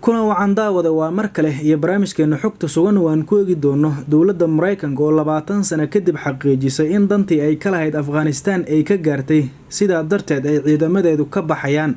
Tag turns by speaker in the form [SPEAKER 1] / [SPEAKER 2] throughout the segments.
[SPEAKER 1] Kulan wacan daawada, waa mar kale iyo barnaamijkeena xogta sugan oo aan ku eegi doono dowladda Mareykanka oo 20 sano kadib xaqiijisay in dantii ay ka lahayd Afghanistan ay ka gaartay, sidaa darteed ay ciidamadeedu ka baxayaan.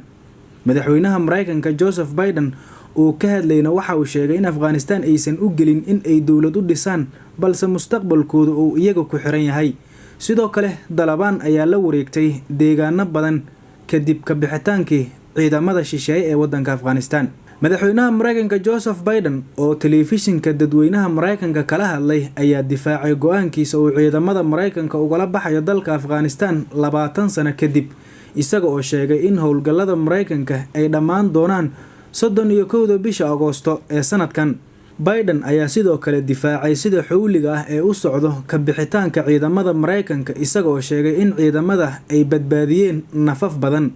[SPEAKER 1] Madaxweynaha Mareykanka Joseph Biden oo ka hadlayna waxa uu sheegay in Afghanistan aysan u gelin in ay dowlad u dhisaan, balse mustaqbalkooda uu iyaga ku xiran yahay. Sidoo kale Dalabaan ayaa la wareegtay deegaano badan kadib ka bixitaankii ciidamada shisheeye ee wadanka Afghanistan. Madaxweynaha Mareykanka Joseph Biden oo telefishinka dadweynaha Mareykanka kala hadlay ayaa difaacay go-aankiisa uu ciidamada Mareykanka ugala baxayo dalka Afghanistan 20 sano kadib, isaga oo sheegay in howlgallada Mareykanka ay dhammaan doonaan 31-da bisha Agoosto ee sanadkan. Biden ayaa sidoo kale difaacay sida xowliga ah ee u socdo ka bixitaanka ciidamada Mareykanka, isaga oo sheegay in ciidamada ay badbaadiyeen nafaf badan.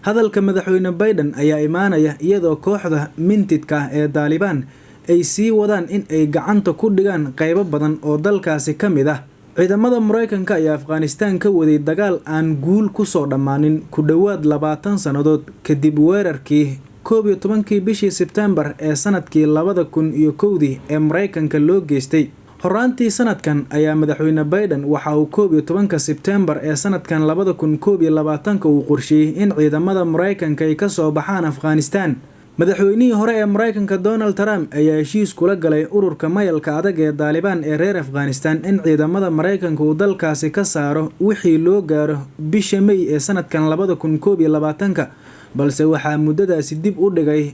[SPEAKER 1] Hadalka madaxweyne Biden ayaa imaanaya iyadoo kooxda mintidka ah ee Daalibaan ay sii wadaan in ay gacanta ku dhigaan qeybo badan oo dalkaasi ka mid ah. Ciidamada Mareykanka ayaa Afghanistan ka waday dagaal aan guul kusoo dhammaanin ku dhowaad 20 sannadood kadib weerarkii 11-kii bishii Sebtembar ee sanadkii 2001-dii ee Mareykanka loo geystay. Horaantii sanadkan ayaa madaxweyne Biden waxa uu 11-ka Sebtembar ee sanadkan 2021-ka uu qorsheeyey in ciidamada Mareykanka ay kasoo baxaan Afghanistan. Madaxweynihii hore ee Mareykanka Donald Trump ayaa heshiis kula galay ururka mayalka adag ee Daalibaan ee reer Afghanistan in ciidamada Mareykanka uu dalkaasi ka saaro wixii loo gaaro bisha May ee sanadkan 2021-ka, balse waxaa muddadaasi dib u dhigay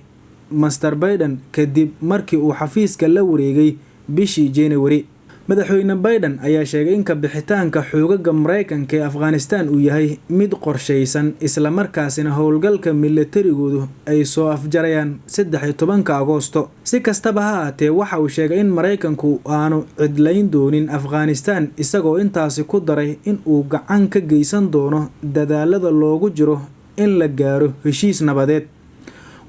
[SPEAKER 1] Mister Biden kadib markii uu xafiiska la wareegay bishii January. Madaxweyne Biden ayaa sheegay in ka bixitaanka xoogaga Mareykanka ee Afghanistan uu yahay mid qorsheysan, islamarkaasina howlgalka milatarigoodu ay soo afjarayaan 13-ka Agoosto. Si kastaba ha ahaatee, waxa uu sheegay in Mareykanku aanu cidlayn doonin Afghanistan, isagoo intaasi ku daray in uu gacan ka geysan doono dadaalada loogu jiro in la gaaro heshiis nabadeed.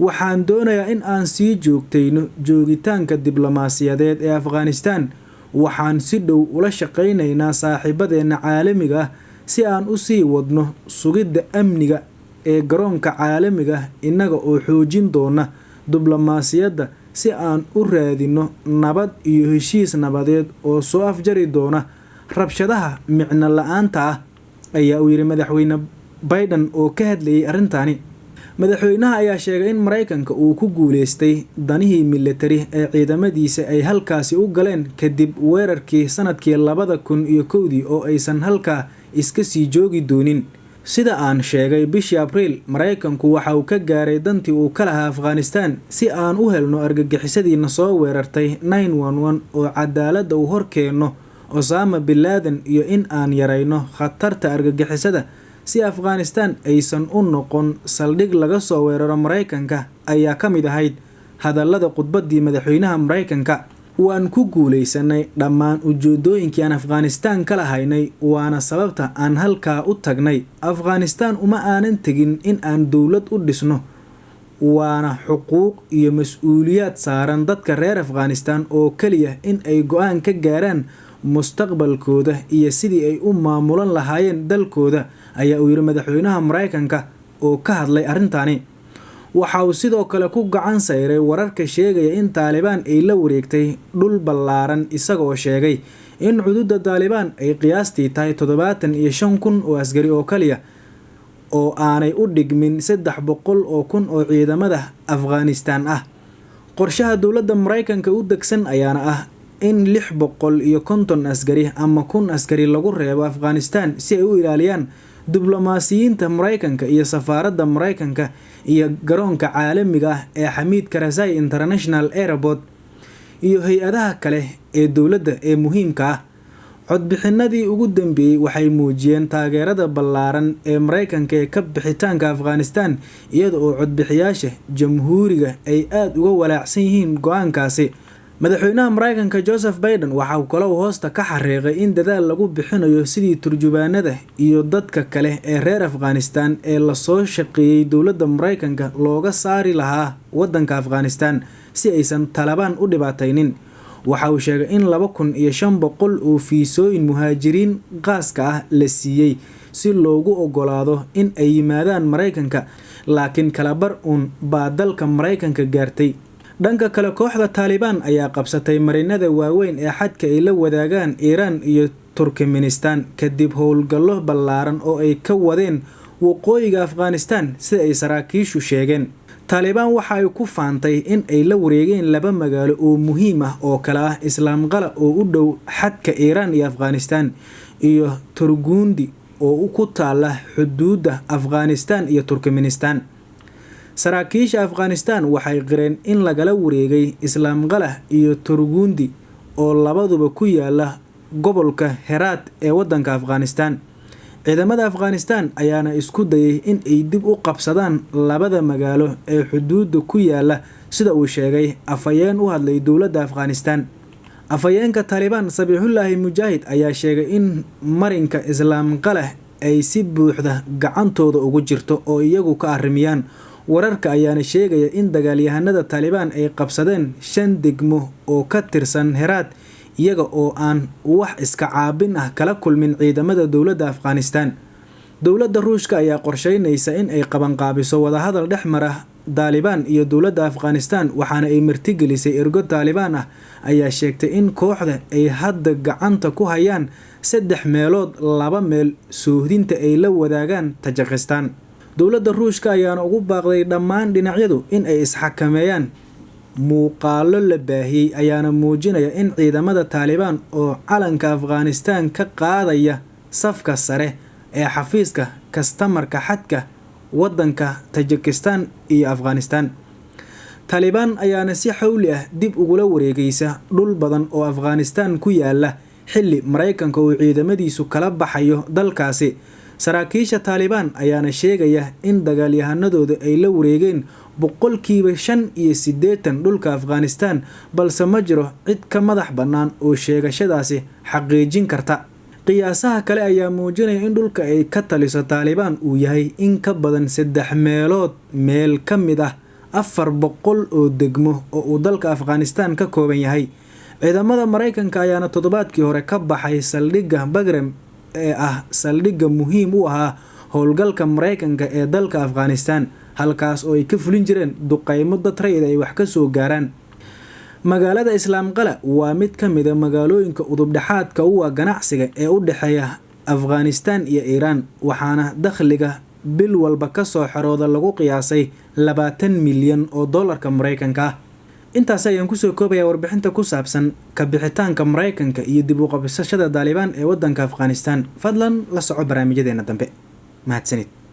[SPEAKER 1] "Waxaan doonayaa in aan sii joogtayno joogitaanka diblomaasiyadeed ee Afghanistan. Waxaan si dhow ula shaqaynaynaa saaxiibadeena caalamiga ah si aan u sii wadno sugidda amniga ee garoonka caalamiga ah, innaga oo xoojin doona diblomaasiyadda si aan u raadino nabad iyo heshiis nabadeed oo soo afjari doona rabshadaha micno la-aanta ah," ayaa uu yidhi madaxweyne Biden oo ka hadlayay arrintani. Madaxweynaha ayaa sheegay in Mareykanka uu ku guuleystay danihii militari ee ciidamadiisa ay halkaasi u galeen kadib weerarkii sanadkii 2001-dii oo aysan halkaa iska sii joogi doonin. "Sida aan sheegay bishii Abriil, Mareykanku waxa uu ka gaaray dantii uu ka lahaa Afghanistan si aan u helno argagixisadiina soo weerartay 911 oo cadaaladda u horkeenno Osama bin Laden iyo in aan yarayno khatarta argagixisada si Afghanistan aysan u noqon saldhig laga soo weeraro Mareykanka," ayaa ka mid ahayd hadallada khudbadii madaxweynaha Mareykanka. "Waan ku guuleysanay dhammaan ujeedooyinkii aan Afghanistan ka lahaynay, waana sababta aan halkaa u tagnay. Afghanistan uma aanan tegin in aan dowlad u dhisno, waana xuquuq iyo mas-uuliyaad saaran dadka reer Afghanistan oo keliya in ay go-aan ka gaaraan mustaqbalkooda iyo sidii ay u maamulan lahaayeen dalkooda," ayaa uu yidhi madaxweynaha Mareykanka oo ka hadlay arrintani. Waxa uu sidoo kale ku gacan sayray wararka sheegaya in Taalibaan ay la wareegtay dhul ballaaran, isagoo sheegay in cududa Taalibaan ay qiyaastii tahay 75,000 oo askari oo kaliya, oo aanay u dhigmin 300,000 oo ciidamada Afghanistan ah. Qorshaha dowladda Mareykanka u degsan ayaana ah in 650 askari ama 1000 askari lagu reebo Afghanistan si ay u ilaaliyaan diblomaasiyiinta Mareykanka iyo safaaradda Mareykanka iyo garoonka caalamiga ah ee Xamiid Karzai International Airport iyo hay-adaha kale ee dowladda ee muhiimka ah. Codbixinadii ugu dambeeyey waxay muujiyeen taageerada ballaaran ee Mareykanka ee ka bixitaanka Afghanistan, iyada oo codbixiyaasha Jamhuuriga ay aada uga walaacsan yihiin go-aankaasi. Madaxweynaha Mareykanka Joseph Biden waxa uu kaloo hoosta ka xariiqay in dadaal lagu bixinayo sidii turjubaanada iyo dadka kale ee reer Afghanistan ee lasoo shaqeeyay dowladda Mareykanka looga saari lahaa wadanka Afghanistan si aysan Talabaan u dhibaataynin. Waxa uu sheegay in 2500 oo fiisooyin muhaajiriin qaaska ah la siiyey si loogu ogolaado in ay yimaadaan Mareykanka, laakiin kalabar uun baa dalka Mareykanka gaartay. Dhanka kale, kooxda Taalibaan ayaa qabsatay marinada waaweyn ee xadka ay la wadaagaan Iiraan iyo Turkmenistan kadib howlgallo ballaaran oo ay ka wadeen waqooyiga Afghanistan, sida ay saraakiishu sheegeen. Taalibaan waxa ay ku faantay in ay la wareegeen laba magaalo oo muhiim ah oo kala ah Islaamqala oo u dhow xadka Iiraan iyo Afghanistan iyo Turgundi oo ku taala xuduudda Afghanistan iyo Turkmenistan. Saraakiisha Afghanistan waxay qireen in lagala wareegay Islaamqala iyo Turgundi oo labaduba ku yaala gobolka Herat ee wadanka Afghanistan. Ciidamada Afghanistan ayaana isku dayay in ay dib u qabsadaan labada magaalo ee xuduudda ku yaala, sida uu sheegay afhayeen u hadlay dowladda Afghanistan. Afhayeenka Taalibaan Sabiixullaahi Mujaahid ayaa sheegay in marinka Islaamqala ay si buuxda gacantooda ugu jirto oo iyagu ka arrimiyaan. Wararka ayaana sheegaya in dagaalyahanada Taalibaan ay qabsadeen 5 degmo oo ka tirsan Herat, iyaga oo aan wax iska caabin ah kala kulmin ciidamada dowladda Afghanistan. Dowladda Ruushka ayaa qorsheynaysa in ay qabanqaabiso wadahadal dhex mara Taalibaan iyo dowladda Afghanistan, waxaana ay martigelisay ergo Taalibaan ah ayaa sheegtay in kooxda ay hadda gacanta ku hayaan 3 meelood 2 meel soohdinta ay la wadaagaan Tajikistan. Dowladda Ruushka ayaana ugu baaqday dhammaan dhinacyadu in ay isxakameeyaan. Muuqaallo la baahiyey ayaana muujinaya in ciidamada Taalibaan oo calanka Afghanistan ka qaadaya safka sare ee xafiiska kastamarka xadka wadanka Tajikistan iyo Afghanistan. Taalibaan ayaana si xawli ah dib ugula wareegaysa dhul badan oo Afghanistan ku yaala xilli Mareykanka uu ciidamadiisu kala baxayo dalkaasi. Saraakiisha Taalibaan ayaana sheegaya in dagaalyahanadooda ay la wareegeen 85% dhulka Afghanistan, balse ma jiro cid ka madax bannaan oo sheegashadaasi xaqiijin karta. Qiyaasaha kale ayaa muujinaya in dhulka ay ka taliso Taalibaan uu yahay in ka badan 3 meelood meel ka mid ah 400 oo degmo oo uu dalka Afghanistan ka kooban yahay. Ciidamada Mareykanka ayaana toddobaadkii hore ka baxay saldhigga Bagram ee ah saldhigga muhiim u ahaa howlgalka Mareykanka ee dalka Afghanistan, halkaas oo ay ka fulin jireen duqeymo dad rayid ay wax ka soo gaaraan. Magaalada Islaamqala waa mid ka mid ah magaalooyinka udub dhexaadka u ah ganacsiga ee u dhexeeya Afghanistan iyo Iiraan, waxaana dakhliga bil walba ka soo xerooda lagu qiyaasay 20 milyan oo doolarka Mareykanka ah. Intaas ayaan kusoo koobayaa warbixinta ku saabsan ka bixitaanka Mareykanka iyo dib u qabsashada Taalibaan ee wadanka Afghanistan. Fadlan la soco barnaamijyadeena dambe. Mahadsanid.